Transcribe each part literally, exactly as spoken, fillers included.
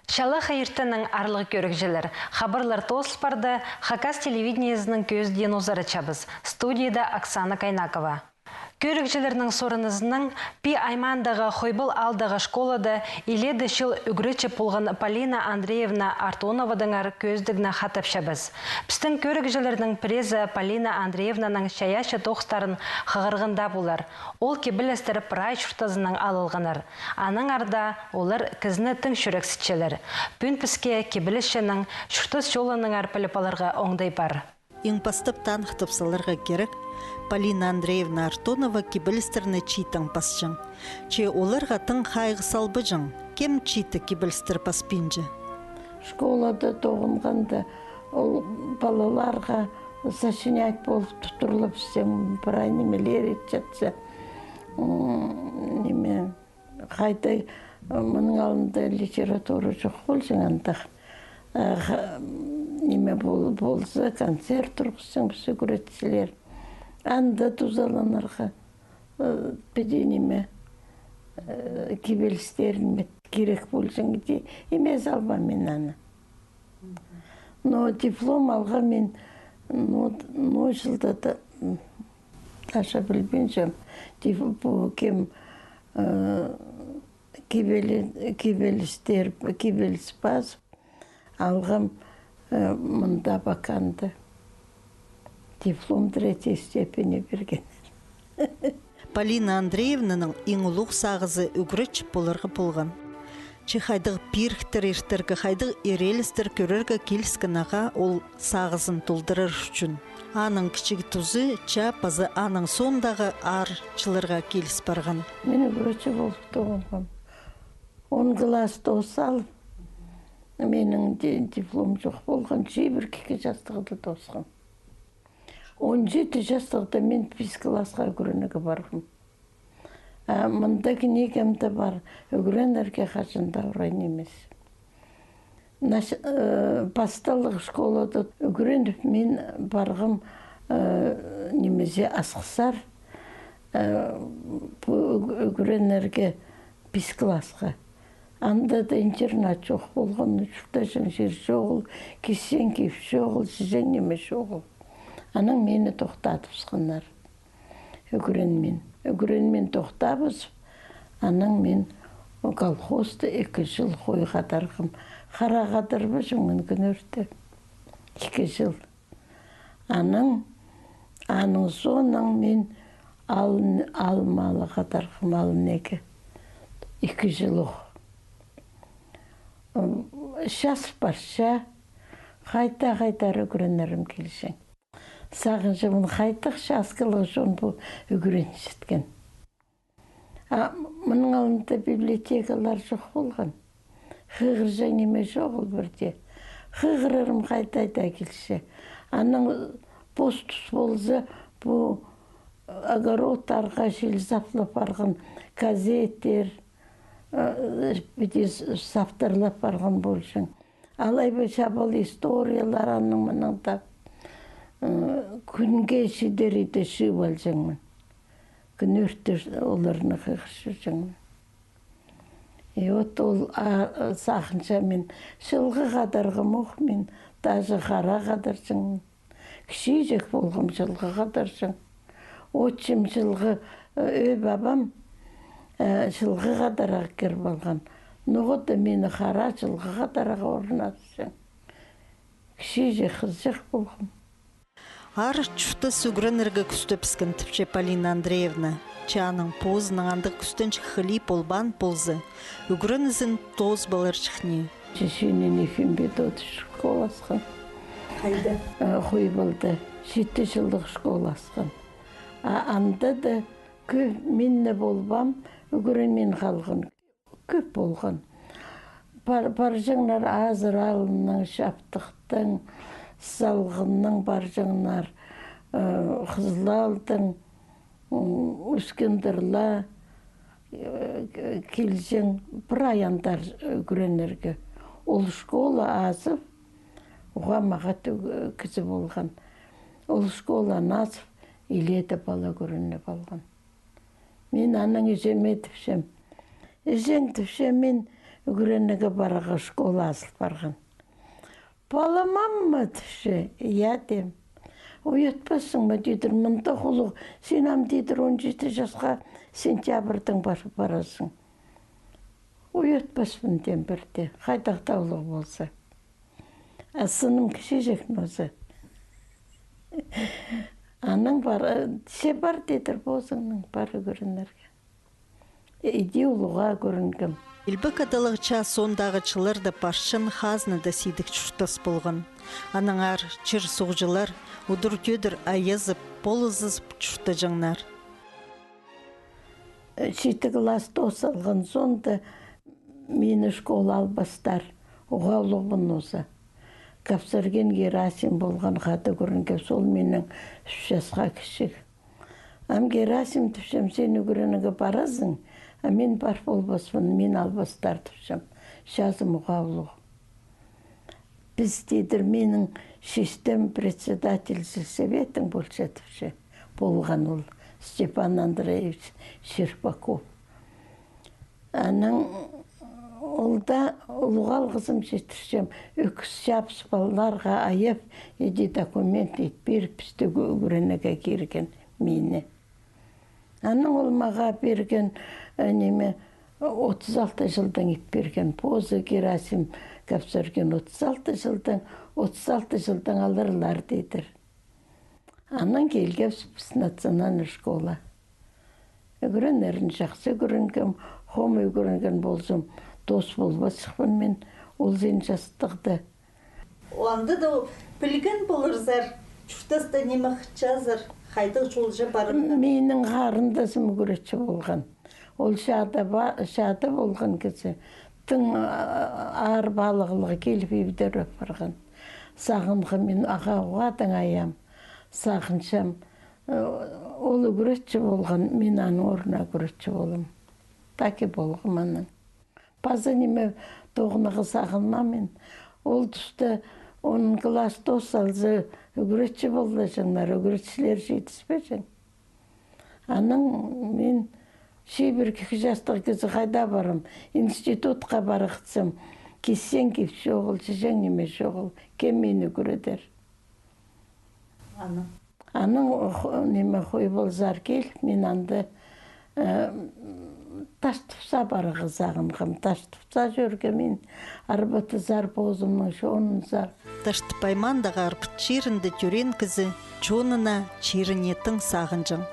Чалахай иртеннең, аарлығ кӧрігҷілер. Хабарлар тоозыл парды, Хакас телевидениезінің кӧзідиин узаратчабыс. Студияда Оксана Кайнакова. Кӧрігҷілернің сорынызынаң, Пии аймаандағы Хойбал аалдағы школада илееде чыл ӱгретчі полған Полина Андреевна Артоновадаңар кӧзідігні хатапчабыс. Пістің кӧрігҷілернің пірезі Полина Андреевнаның чайаачы тоғыстарын хығырғанда полар. Ол кибелістер прай чуртазынаң алылғаннар. Аннаңар даа олар кізіні тың чӱрексітчелер. Пӱӱн піске кибелісчінің чуртас чолынаңар піліп аларға оңдай пар. Иң пастап таныхтап саларға кирек, Полина Андреевна Артонова кибелістерні чииттең пасчаң. Че оларға тың хайығ салбаҷаң, кем чиитті кибелістер паспинча. Школада тоғынғанда ол палаларға сочинять полып тударлап істең, прай нимелер итчетсе, м, ниме, хайда, мының алнында литература чох полҷаң андағ. Э, ха-, ниме пол-, полза, концерт турғысчаң піс ӱгретчілер. Анда тузаланарға, э, піди ниме, э, кибелістерін мет кирек полҷаң, иди, име салбаам мин аны. Но диплом алғам мин, ну, ну, чылда да, м, даже пілбинчем. Диф-, пу кем, э, кибелі-, кибелістер, кибеліс пас алғам, э, мында Абаканда. Диплом третьей степени пиргеннер. Полина Андреевнаның иң улуғ сағызы ӱгретчі поларға полған. Че хайдағ пиріктер иртерге, хайдағ ирелістер кӧрерге киліскен ағаа ол сағызын толдырар ӱчӱн. Аның кічіг тузы, чаа паза аның соондағы аар чылларға киліс парған. Мин ӱгретчі полып тоғынғам. Он класс тоос салып, минің ди-, диплом чох полған, чибіргі ікі частығда тоосхам. Он читі частығда мин пис классха ӱгренерге парғам. А мында книгамда пар, ӱгренерге хаҷан даа урай нимес. Наш-, э, пасталығ школада ӱгреніп, мин парғам, э, нимезі, Асхыссар, э, пу ӱг-, ӱгренерге пис классха. Анда даа интернат чох полған, чуртаҷаң чир чоғыл, кисчең кип чоғыл, чіҷең ниме чоғыл. Анаң мині тохтадыбысханнар. Ӱгренмин. Ӱгренмин тохтабыс, анаң мин колхозта ікі чыл хой хадарғам. Хара хадарбаҷаң мин кӱнӧрте. Ікі чыл. Анаң, аның соонаң мин алын, алым ала хадарғам, алын ікі. Ікі чыл ох. Час парча, хайда-хайдар ӱгренерім килҷең. Сағынчам, хайдағ часкалығ чон пу ӱгренчеткен. А мының алнында библиотекалар чох полған. Хығырҷаң ниме чоғыл пірдее. Хығырарым хайда-хайда килче. Анаң пос тус полза, пу огородтарға чил саплап парған, газеттер, э, піди с-, саптырлап парған полҷаң. Алай ба чабал историялар аның мының даа, э, кӱнге читер иде чыып алҷаңмын. Кӱнӧрте оларны хығырчаҷаңмын. И вот ол, а, сағынчам мин, чылғы хадарғам ох мин, даже хара хадарҷаңмын. Кічиҷек полғам, чылғы хадарҷаң. Отчым чылғы, э, ӧӧй пабам, э, чылғы хадарарға кіріп алған. Ноға-да мині хара чылғы хадарарға орнатчаң. Кічиҷек хызҷах полғам. Аар чуртас ӱгренерге кӱстебіскен, тіпче Полина Андреевна. Че аның позының андағ кӱстенҷік хылии полбаан полза, ӱгренізін тоозып аларҷых ни. Чеченин Ефим Петрович школасхан. Хайда? Э, Хойбалда. Читі чыллығ школасхан. А анда даа кӧп, мин не полбаам, ӱгренмин халған. Кӧп полған. Пар-, парҷаңнар Азыр аалынаң, Чаптыхтаң, Салғыннаң парҷаңнар, э, Хызыл аалдаң, м, Ӱскіндірла, э, килҷең прай андар ӱгренерге. Ол школа азып, уғаа мағат ӱг-, кізі полған. Ол школаны азып, илееде пала ӱгреніп алған. Мин анаң іҷеме тіпчем. Іҷең, тіпчем, мин ӱгренерге парарға школа азыл парған. «Пала, мама, — тіпче, — я, — теем. — Уятпассың ма? — тидір. — Мындағ улуғ, син ам, — тидір, — он читі часха сентябрьдаң пар-, парарзың». — Уятпаспын, — теем, — пірдее, хайдағ даа улуғ полза. А сыным кічіҷек нооза. Анаң пар, че пар, — тидір, — позыңның пар ӱгренерге. Иди улуғ ӱгренгем. Илбек Адалығ чаа соондағы чылларда парчан хазна даа сидік чуртас полған. Аннаңар чир-суғҷылар удур-тӧдір айазып, полызызып чуртаҷаңнар. Читі класс тоос салған соонда мині школа албастар, уғаа улуғбын нооза. Капсаргин Герасим полған хада ӱгренген, ол минің ӱс часха кічіг. Ам Герасим, тіпчем, син ӱгренерге парарзың, а мин пар полбаспын, мині албастар, тіпчем. Чазым уғаа улуғ. Піс, тидір, минің чистем председатель сельсоветтің полча, тіпче. Полған ол Степан Андреевич Черпаков. Анаң ол даа улуғ алғызым читірчем, ӧкіс чабыс палаларға аяп, иди документ ит пиріп, пісті ӱгренерге кирген мині. Анаң ол мағаа пирген, э, ниме, отыс алты чылдаң ит пирген. Позы Герасим Капсаргин отыс алты чылдаң, отыс алты чылдаң аларлар, тидір. Анаң килгебіс піс национальный школа. Ӱгренерін чахсы ӱгренгем, хомай ӱгренген ползам, тоос полбасчыхпын мин ол син частығда. Анда даа пілген поларзар, чуртаста ниме хынчазар, хайдағ чолҷа парарға. Минің харындазым ӱгретчі полған. Ол чаада ба-, чаада полған кізі. Тың, а, аар палығлығ киліп, ибдер парған. Сағынғам мин, ағаа уғаа тың айам. Сағынчам. Ол ӱгретчі полған, мин аның орнына ӱгретчі полам. Так и полғам анаң. Паза ниме тоғынарға сағынмаам мин. Ол туста он класс тоос салза, ӱгретчі полҷаңнар, ӱгретчілер читіспеҷең. Анаң мин чибіргі частығ кізі хайда парам, институтха парғатсам, кисең кип чоғыл, чіҷең ниме чоғыл, кем мині ӱгредер? Анаң. Анаң хо-, ниме, Хойбалзар кил, мин анда, э, Таштыпсаа парарға сағынғам. Таштыпсаа чӧргем мин, арбатызар позымның чонынзар. Таштып аймаандағы арбат чирінде тӧреен кізі чонына, чиріне тың сағынҷаң.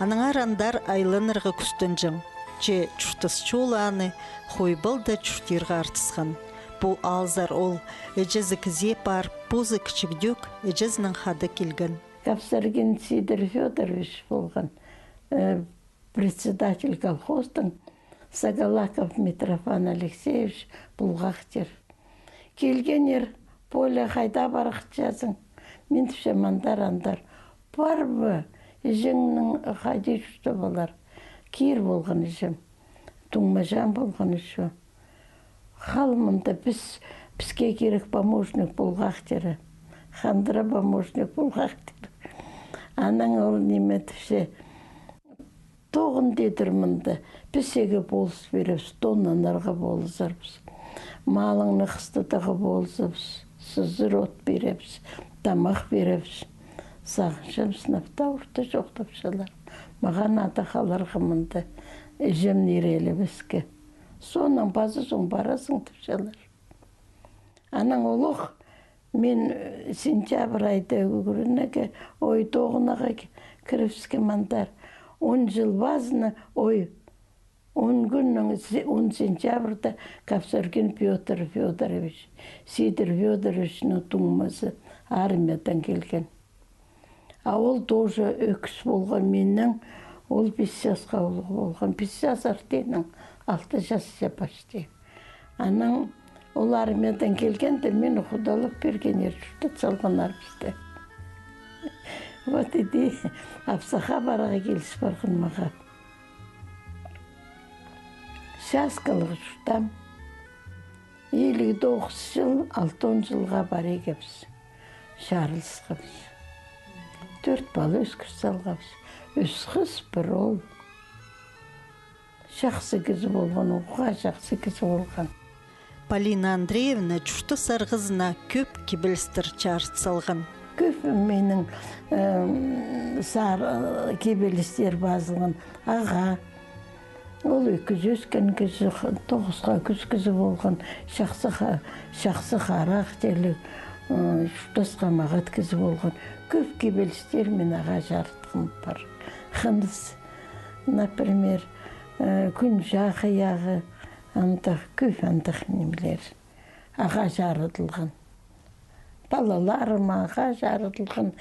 Аннаңар андар айланарға кӱстенҷең. Че чуртас чолы аны Хойбалда чуртирға артысхан. Пу аалзар ол іҷезі кізее парып, позы кічігдӧк іҷезінең хада килген. Капсаргин Сидор Фёдорович полған, э, председатель колхозтың, Сагалаков Митрофан Алексеевич пулғахтир. Килгеннер, Поля, хайда парғатчазың? Мин тіпчем, андар, андар. Пар ба, іҷеңнің хайди чуртап алар? Кир полған іҷем. Туңмаҷаң полған ещё. Хал мында, піс, піске кирек помощник пулғахтирі. Хандыра помощник пулғахтирі. Анаң ол ниме тіпче, тоғын, тидір, мында. Піс ікі полыс пиребіс, тоннанарға полызарбыс. Малыңны хыстатарға полызарбыс, сызыр от пиребіс, тамах пиребіс. Сағынчам, сынап таа орта чоохтапчалар. Мағаа нада халарға мында, іҷемні ирелебеске. Соонаң пазы соң паразың, тіпчелер. Анаң олох мин, э, сентябрь айда ӱгренерге, ой, тоғынарға ки-, кірібіскем андар. Он чыл пазына, ой, он кӱннең, се-, он сентябрьда Капсаргин Пётр Фёдорович, Сидор Фёдоровичтің туңмазы, армиядаң килген. А ол тоже ӧкіс полған миннең, ол пис часха улуғ полған. Пис час артынаң, алты часча почти. Анаң ол армиядаң килгенде, мині худалап пиргеннер, чуртат салғаннар пісті. Вот иди, апсахха парарға киліс парған мағаа. Часкалығ чуртаам. Илиг тоғыс чыл, алтон чылға пар ікебіс. Чарылысхабыс. Тӧрт пала ӧскір салғабыс. Ӱс хыс, пір оол. Чахсы кізі полған, уғаа чахсы кізі полған. Полина Андреевна чуртас арғызына кӧп кибелістер чарыт салған. Кӧп минің, м, сар-, кибелістер пазылған. Ағаа. Ол ӧкіс ӧскен кізі, х-, тоғысха кӱс кізі полған, чахсы ха-, чахсы характерліг, м, чуртасха мағат кізі полған. Кӧп кибелістер мин ағаа чарытхам пар. Хыныс, например, э, кӱн чахы яғы, андағ кӧп андағ нимелер. Ағаа чарыдылған. Палаларым ағаа чарыдылған.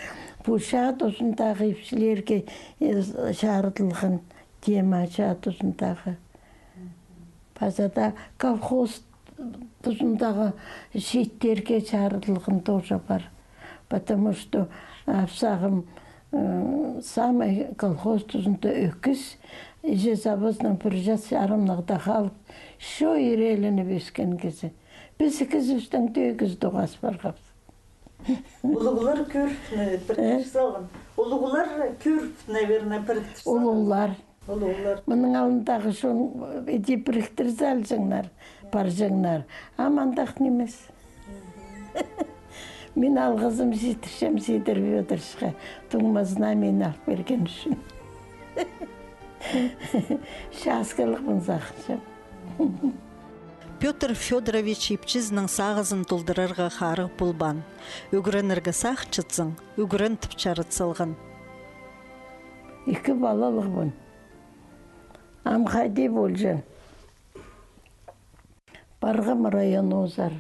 Пу чаа тузындағы ипчілерге, э, чарыдылған. Тема чаа тузындағы. Паза даа колхоз тузындағы чииттерге чарыдылған тоже пар. Потому что, а, апсағым, м, самай колхоз тузында ӧкіс, іҷе-сабазынаң пір час чарымнығда халып, чоо ирееленіп ӧскен кізі. Піс кізібістең тӧӧй кізі тоғас парғабыс. Улуғлар кӧріп, э, піріктір салған. Улуғлар кӧріп, наверное, піріктір салған. Улуғлар. Улуғлар. Мының алнындағы чон, э, иди піріктір салҷаңнар, парҷаңнар. Ам андағ нимес. Мин алғызым читірчем Сидор Фёдоровичке, туңмазына мин алып пирген ӱчӱн. Часкалығ пын сағынчам. Пётр Фёдорович ипчізінің сағызын толдырарға харығ полбаан. Ӱгренерге сағынчатсаң, ӱгрен тіп чарыт салған. Ікі палалығ пын. Ам хайди полҷаң. Парғам районозар.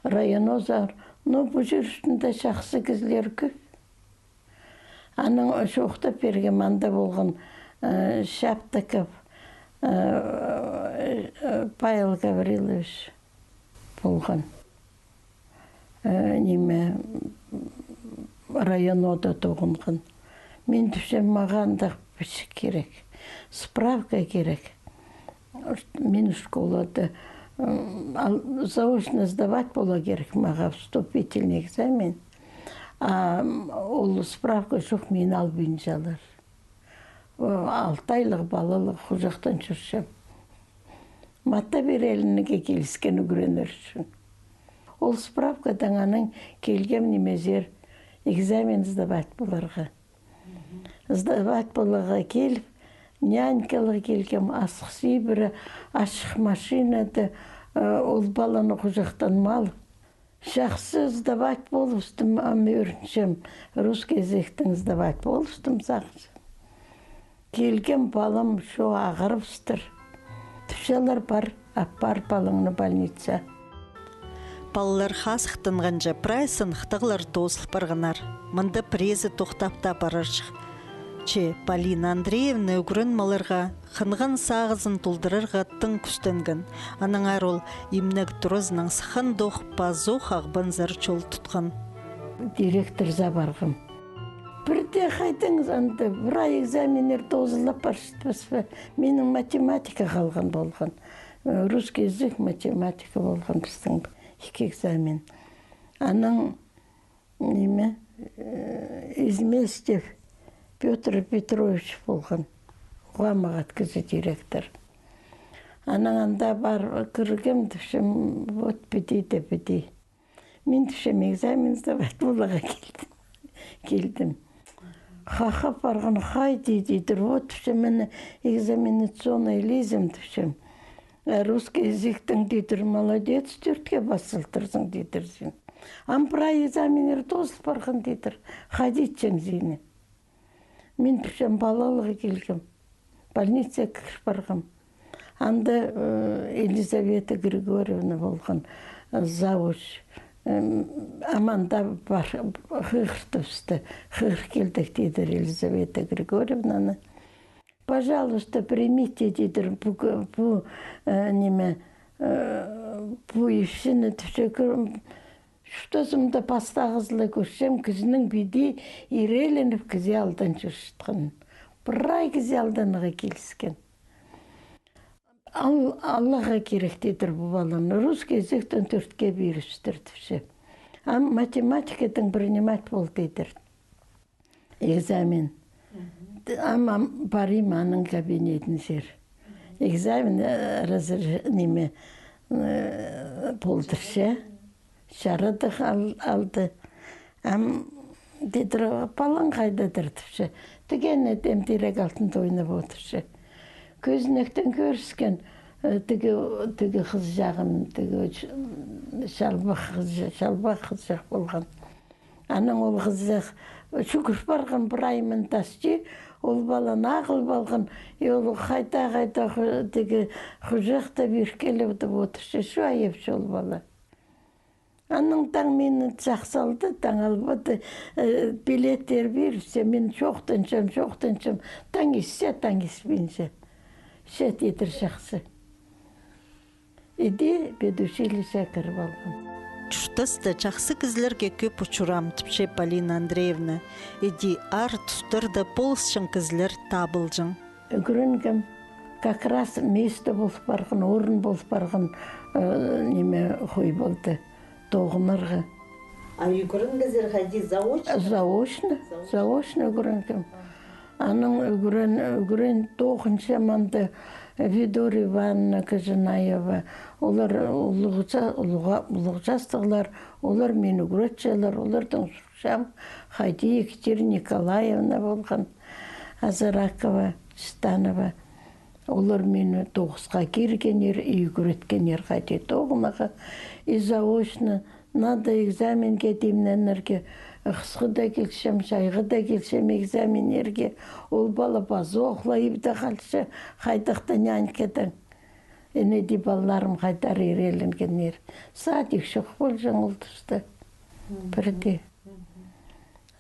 Районозар, ну, пу чир ӱстӱнде чахсы кізілер кӧп. Анаң чоохтап пиргем, анда полған, э, Шаптыков, э, э, Павел Гаврилович полған. Э, ниме, районозар тоғынған. Мин тіпчем, мағаа андағ пічік кирек, справка кирек. Мин школада, м, ал-, заочно сдавать поларға кирек мағаа вступительный экзамен. А, м, ол справка чох, мині албинчалар. О, алты айлығ палалығ хуҷахтаң чӧрчем. Матап ирееленерге киліскен ӱгренер ӱчӱн. Ол справкадаң анаң килгем нимезер, экзамен сдавать поларға. Сдавать поларға киліп, нянькалығ килгем, Асхыс ибіре, ачых машинада, э, ол паланы хуҷахтаң алып. Чахсы сдавать полыбыстым, ам ӧрінчем, русский языктаң сдавать полыбыстым, сағынчам. Килгем, палам чоо ағырыбыстыр. Тіпчелер, пар, аппар палаңны больница. Палалар хазыхтанғанҷа прай сыныхтағлар тоозыл парғаннар. Мында пірезі тохтап таа парарҷых. Че Полина Андреевна ӱгрен маларға, хынған сағызын толдырарға тың кӱстенген. Аннаңар ол имнег туразынаң сыххандох пазох Ағбанзар чол тутхан. Директор за парғам. Пірдее хайдағ анда, прай экзаменнер тоозылып парчатпас па? Минің математика халған полған. Э, русский язык, математика полған пістің ікі экзамен. Анаң ниме, э, Изместьев Пётр Петрович полған. Уғаа мағат кізі директор. Анаң анда пар кіргем, тіпчем, вот піди дее піди. Мин, тіпчем, экзамен сдавать поларға килдім. Килдім. Хахап парған, хайди, тидір. Вот, тіпчем, мына экзаменационный лизім, тіпчем. Э, русский языктаң, тидір, молодец, тӧртке пазылтырзың, тидір, син. Ам прай экзаменнер тоозыл парған, тидір. Хайди итчең сині. Мин, тіпчем, палалығ килгем. Больницаа кір парғам. Анда, э, Елизавета Григорьевна полған, э, завуч. Ам анда пар, хығыртыбысты. Хығыр килдік, тидір, Елизавета Григорьевнаны. Пожалуйста, примите, тидір, пу, пу, э, ниме, э, пу ипчіні, тіпчем, чуртазымда пастағызы ла кӧрчем кізінің піди ирееленіп кізі алдаң чӧрчеткенін. Прай кізі алданарға киліскен. Ал-, аларға кирек, тидір, пу паланы. Русский языктаң тӧртке пирібістір, тіпче. Ам математикадаң принимать пол, тидір. Экзамен. Ам, ам парим аның кабинетінзер. Экзамен, э, разреш-, ниме, Э, полдырча, чарадығ ал-, алды. Ам тидір, палаң хайдадыр тіпче. Тігі ана тем тирек алтында ойнап одырча. Кӧзенектең кӧріскен, э, тігі, тігі хызыҷағым, тігі ч-, чалбах хызы-, чалбах хызыҷах полған. Анаң ол хызыҷах чӱгӱр парған, прай мин тасчы, ол паланы ағыл алған, и ол хайда-хайда ху-, тігі хуҷахта пиріп киліп одырча, чу айапча ол пала. Анаң таң мині чахсы алды, таң албады, э, билеттер пирібіссе, мин чоохтанчам, чоохтанчам, таң исче, таң испинче. Че тидір чахсы. Иди педучилищее кіріп алғам. Чуртаста чахсы кізілерге кӧп учураам, тіпче Полина Андреевна. Иди аар тустарда полысчаң кізілер табылҷаң. Ӱгренгем, как раз место полып парған, орын полып парған, э, ниме, хой полды. Тоғынарға. А ӱгренгезер хайди, заочно? Заочно, заочно ӱгренгем. Анаң ӱгрен-, ӱгрен тоғынчам анда Видория Ивановна Кожанаева. Олар улуғ ча-, улуға-, улуғ частығлар, олар мині ӱгретчелер, олардаң сурчам, хайди Екатерина Николаевна полған, Азаракова, Читанова. Олар мині тоғысха киргеннер, и ӱгреткеннер хайди тоғынарға, и заочно. Надо экзаменге тимненерге, хысхыда килчем, чайғыда килчем экзаменнерге. Ол пала пазох ла ибде халча, хайдағ-да нянькадаң. Ине дее палаларым хайдар иреленгеннер. Садик чох полҷаң ол туста. Пірдее.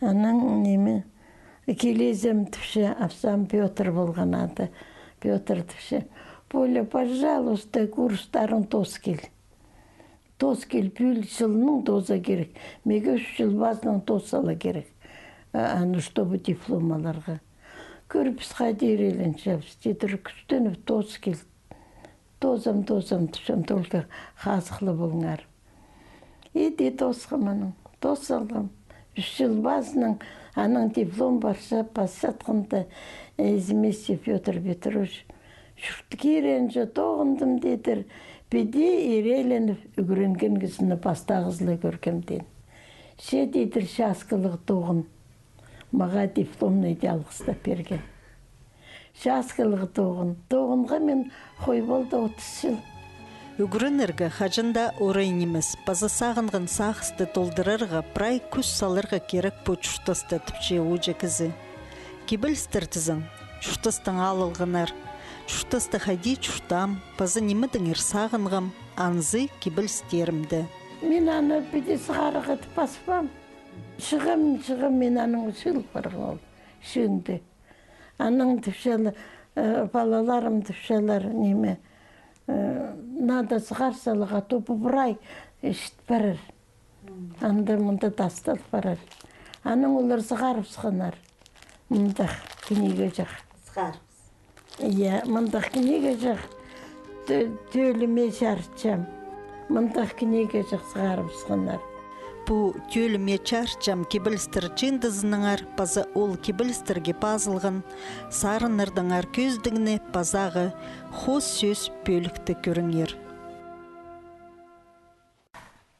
Анаң ниме, килезем тіпче, апсам Пётр полған ады. Пётр тіпче: «Поля, пожалуйста, курстарың тоос кил. Тоос кил, пӱӱл чылның тооза кирек. Меге ӱс чыл пазынаң тоос сала кирек. А, аны, чтобы диплом аларға». Кӧрібіс, хайди иреленчебіс, тидір, кӱстеніп тоос кил. Тоозам, тоозам, тіпчем, только хазых ла полыңар. Иди тоосхам анаң, тоос салғам. Ӱс чыл пазынаң, анаң диплом парча, пасчатханда, э, Изместьев Пётр Петрович: «Чурт киренҷе тоғындым, — тидір, — піди иреленіп ӱгренген кізіні пастағызы ла кӧргем», — тиин. Че, тидір, часкалығ тоғын. Мағаа дипломнай даа алғыстап пирген. Часкалығ тоғын. Тоғынғам мин хой полды отыс чыл. Ӱгренерге хаҷан даа орай нимес, паза сағынған сағысты толдырарға прай кӱс саларға кирек пу чуртаста, тіпче ууҷа кізі. Кибелістер тізең, чуртастаң аал алғаннар. Чуртаста хайди чуртаам, паза нимедеңер сағынғам, анзы кибелістерімде. Мин аны піди сығарығ тіп паспаам. Чығам, чығам, мин анаң чыыл парғам ол чыынды. Анаң тіпчелер, э, палаларым тіпчелер, ниме, э, надо сығар саларға, то пу прай іҷіт парар. Анда-мында тастал парар. Анаң олар сығарыбысханнар. Мындағ книгаҷах. Сығарыбыс. Я, мындағ книгаҷах. Тӧ-, тӧліме чарытчам. Мындағ книгаҷах сығарыбысханнар. Пу «Тӧліме чарытчам» кибелістер чыындызынаңар паза ол кибелістерге пазылған сарыннардаңар кӧзідігні пазағы хоос сӧс пӧлікті кӧріңер.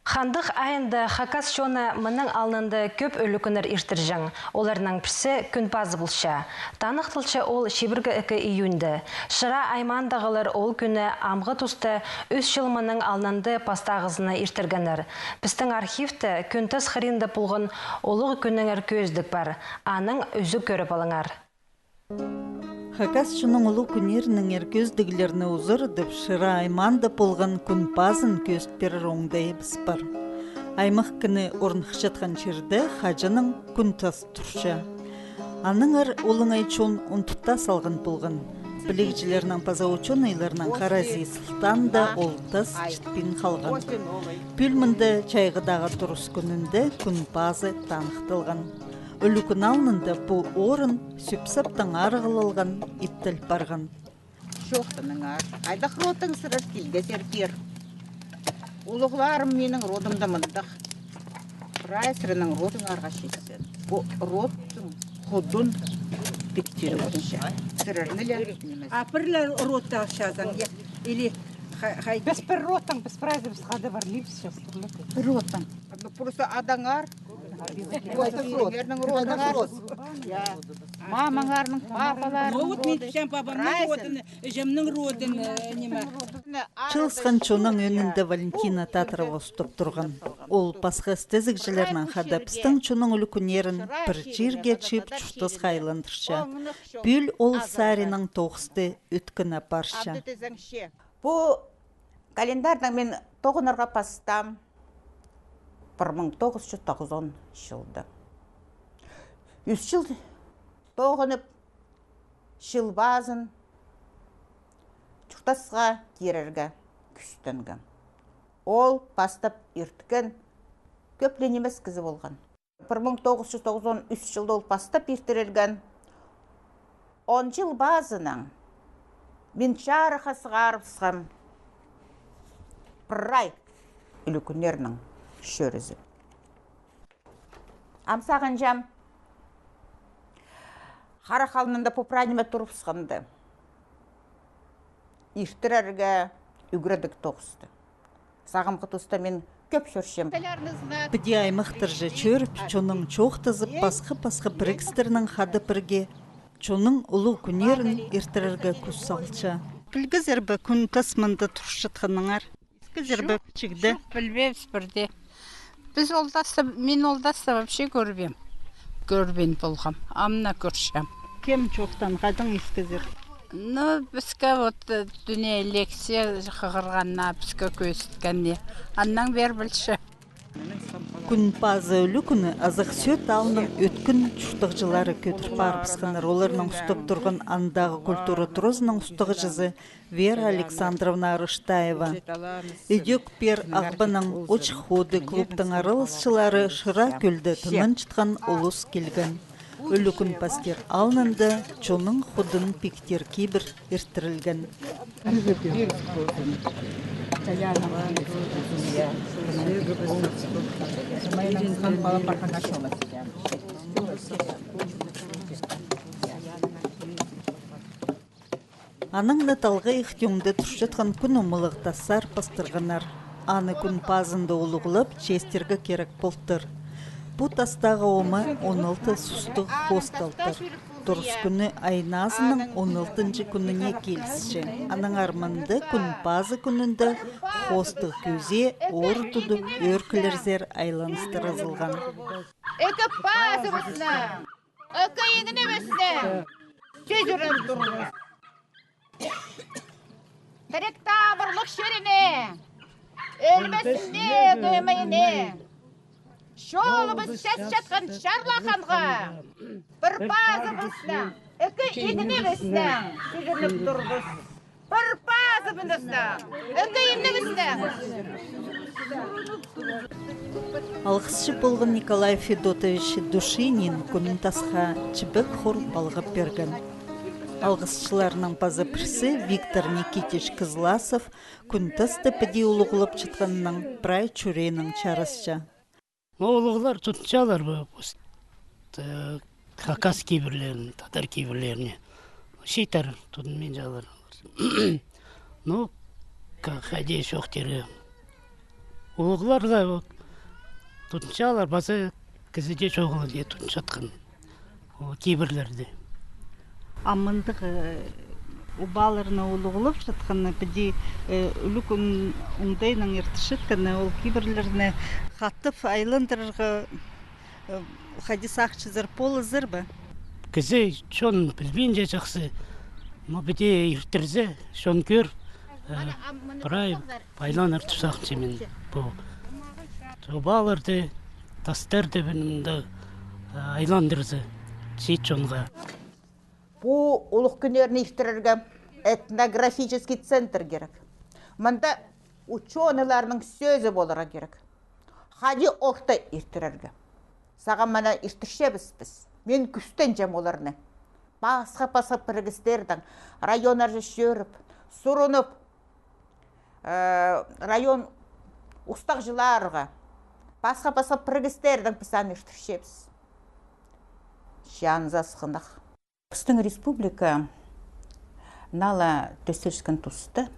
Хандых айында хакас чоны мының алнында кӧп ӱлӱкӱннер иртірҷең. Оларның пірсі Кӱн пазы полча. Таныхталча ол чибіргі ікі июньда. Шыра аймаандағылар ол кӱнні амғы туста ӱс чыл мының алнында пастағызына иртіргеннер. Пістің архивте Кӱн тас хыринда полған улуғ кӱннеңер кӧзідік пар. Аның ӱзӱк кӧріп алыңар. Хакас чонның улуғ кӱннерінеңер кӧзідіглерні узарадып, Шыра аймаанда полған Кӱн пазын кӧзіт пирер оңдайыбыс пар. Аймах кіні орныхчатхан чирде хаҷаннаң кӱн тас турча. Аннаңар олаңай чон унтута салған полған. Пілігҷілернің паза учёныйларның харазии сылтаанда ол тас чітпин халған. Пӱӱл мында чайғыдағы турыс кӱнінде Кӱн пазы таныхталған. Ӱлӱкӱн алнында пу орын сӱп-саптаң арығлалған, иптел парған. Чоохтаныңар. Хайдағ родтаңзар, килгезер пеер. Улуғларым минің родымда мындағ. Прай сірернің родыңарға читсін. Пу родтың худын тиктіріп алча. Сірерні ле. А пір ле родты алчазың, я? Или Піс пір родтаң, піс прайзыбыс хада пар, лип сейчас. Пір родтаң. Ну, просто адаңар. Сірернің родыңар. Мамаңарның, папаларның. Ну, вот мин тіпчем папамның родын, іҷемнің родын, э, ниме. Чыылысхан чонның ӧӧнінде Валентина Татарова устап турған. Ол пасха істезігҷілернең хада пістің чонның ӱлӱкӱннерін пір чирге чыып, чуртасха айландырча. Пӱӱл ол саринаң тоғысты ӧткін апарча. Пу календарьнаң мин тоғынарға пастаам пір муң тоғыс чӱс тоғызон чылда. Ӱс чыл тоғынып, чыл пазын чуртасха кирерге кӱстенгем. Ол пастап ирткен кӧп ле нимес кізі полған. Пір муң тоғыс чӱс тоғызон ӱс чылда ол пастап иртірілген. Он чыл пазынаң мин чарыхха сығарыбысхам прай ӱлӱкӱннернің чӧрізі. Ам сағынчам, харах алнында пу прай ниме турыбысханда, иртірерге ӱгредіг тоғысты. Сағамғы туста мин кӧп чӧрчем. Піди аймахтарҷа чӧріп, чоннаң чоохтазып, пасха-пасха пірігістернең хада пірге чонның улуғ кӱннерін иртірерге кӱс салча. Пілгезер бе, Кӱн Тас мында турчатханыңар? Искезер бе, чігде? Чох, пілбеебіс пірдее. Піс ол таста, мин ол таста вообще кӧрбеем. Кӧрбеен полғам. Ам на кӧрчем. Кем чоохтаан, хайдаң искезер? Ну, піске вот, э, тӱне лекция хығырғаннаң, піске кӧзіткеннең. Аннаң пеер пілчем. Кӱн пазы ӱлӱкӱні Азах Сӧӧт аалның ӧткін чуртағҷылары кӧдір парыбысханнар. Оларның устап турған андағы культура туразының устағҷызы Вера Александровна Арыштаева. Ідӧк пеер Ағбаннаң «Очых ходы» клубтың араласчылары Шыра кӧлде тынанчатхан улус килген. Ӱлӱкӱн пастир алнында чонның ходын пиктир кибір иртірілген. Анаң на талғайых тӧңде турчатхан кӱн омалығ тастар пастырғаннар. Аны кӱн пазында улуғлап, честирге кирек полтыр. Пу тастағы ома он алты сустығ хоосталтыр. Турыс кӱні ай назының он алтынҷы кӱніне килісче. Аннаңар мында кӱн пазы кӱнінде хоостығ кӧзее, ор тудып, ӧӧркілерзер айланыстыразылған. Ікі пазыбыснаң, ікі иңнібіснаң сӱзіріл турғыс. Тірік табырлығ чиріне, ӧлмес ниме кӧмейіне, чолыбыс часчатхан Чарлаханға пір пазыбыснаң, ікі иңнібіснаң сӱзіріл турғыс. Пір пазыбыснаң, ікі иңнібіснаң. Алғысчы полған Николай Федотович Душинин Кӱн тасха чібек хор палғап пирген. Алғысчыларның паза пірсі Виктор Никитич Кызласов Кӱн таста піди улуғлапчатханнаң прай чӱреенең чарасча. Улуғлар тудынчалар ба, пос-, э, хакас кибірлерін, татар кибірлеріне. Чииттер тудынминчалар. Ну, ка-, хайди чоохтирға. Улуғлар ла, вот, тудынчалар, паза кізі дее чоғыл дее тудынчатхан. Ол кибірлерді. А мындағ, э, обаларны улуғлапчатханны, піди, э, ӱлӱкӱн оңдайнаң иртірчеткенні, ол кибірлерні хатап айландырарға, э, хайди сағынчазар, поларзар ба? Кізі чон пілбинче чахсы, но піди иртірзе, чон кӧр, э, прай айланар тіп сағынчам мин. Пу обаларды, тастарды, пу мында, э, айландырза, чиит чонға. Пу улуғ кӱннерні иртірерге этнографический центр кирек. Мында учёныйларның сӧзі поларға кирек. Хайди орта иртірерге. Сағам мына иртірчебіс піс. Мин кӱстенчем оларны. Пасха-пасха пірігістердең, районнарҷа чӧріп, сурынып, э, район устағҷыларға, пасха-пасха пірігістердең піс аны иртірчебіс. Чанзас хынах. Пістің республика наа ла тӧстелчеткен туста,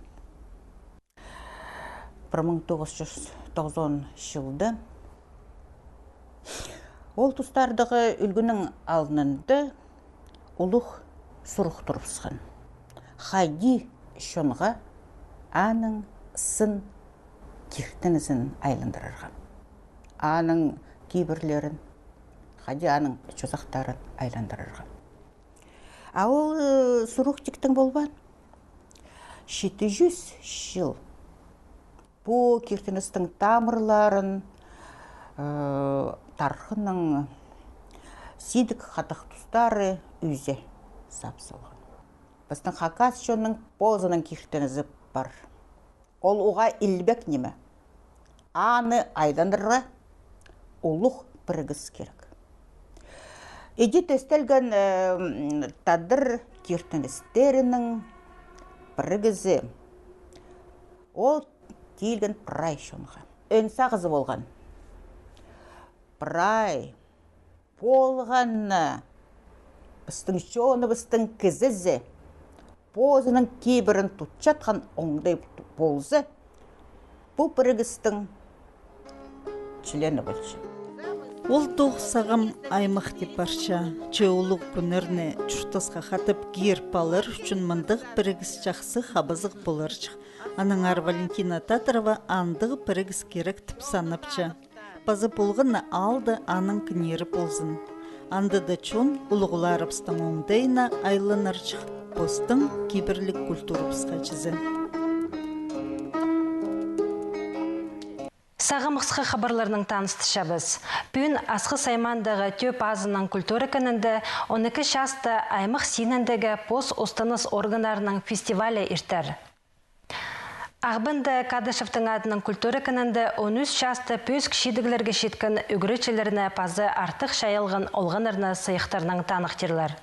Пір муң тоғыс чӱс тоғызон чылда ол тустардағы ӱлгӱнің алнында улуғ сурығ турыбысхан. Хайди чонға аның сын киртінізін айландырарға. Аның кибірлерін, хайди аның чозахтарын айландырарға. А ол, э, сурығ тиктең полбаан. Читі чӱс чыл пу киртіністің тамырларын, э, тархынның сидік хатығ тустары ӱзе сап салған. Пістің хакас чонның позының киртінізі пар. Ол уғаа илбек ниме. Аны айландырарға улуғ пірігіс кирек. Иди тӧстелген, э, м, тадар киртіністерінің пірігізі. Ол тиилген прай чонға. Ӧӧн сағызы полған. Прай полған на пістің чоныбыстың кізізі позының кибірін тутчатхан оңдай полза, пу пірігістің члені полча. Ол тоғыс сағам аймах тіп парча. Че улуғ кӱннерні чуртасха хатап киріп алар ӱчӱн мындағ пірігіс чахсы хабазығ поларҷых. Аннаңар Валентина Татрова андағ пірігіс кирек тіп санапча. Паза полған на алды аның кінері ползын. Анда даа чон улуғларыбыстың оңдайына айланарҷых, постың кибірлік культурабысха чізе. Сағам ысха хабарларнаң таныстырчабыс. Пӱӱн Асхыс аймаандағы Тӧӧ Пазының культура кінінде он ікі часта аймах синіндегі пос устаныс органнарының фестивалі иртер. Ағбанда Кадышевтің адынаң культура кінінде он ӱс часта пӧзік чидіглерге читкен ӱгретчілерні паза артых чайалған олғаннарны сыйыхтарнаң таныхтирлар.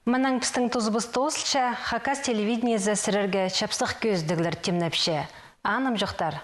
Мынаң пістің тузыбыс тоозылча. Хакас телевидениезі сірерге чапсых кӧзідіглер тимнепче. Анымҷохтар.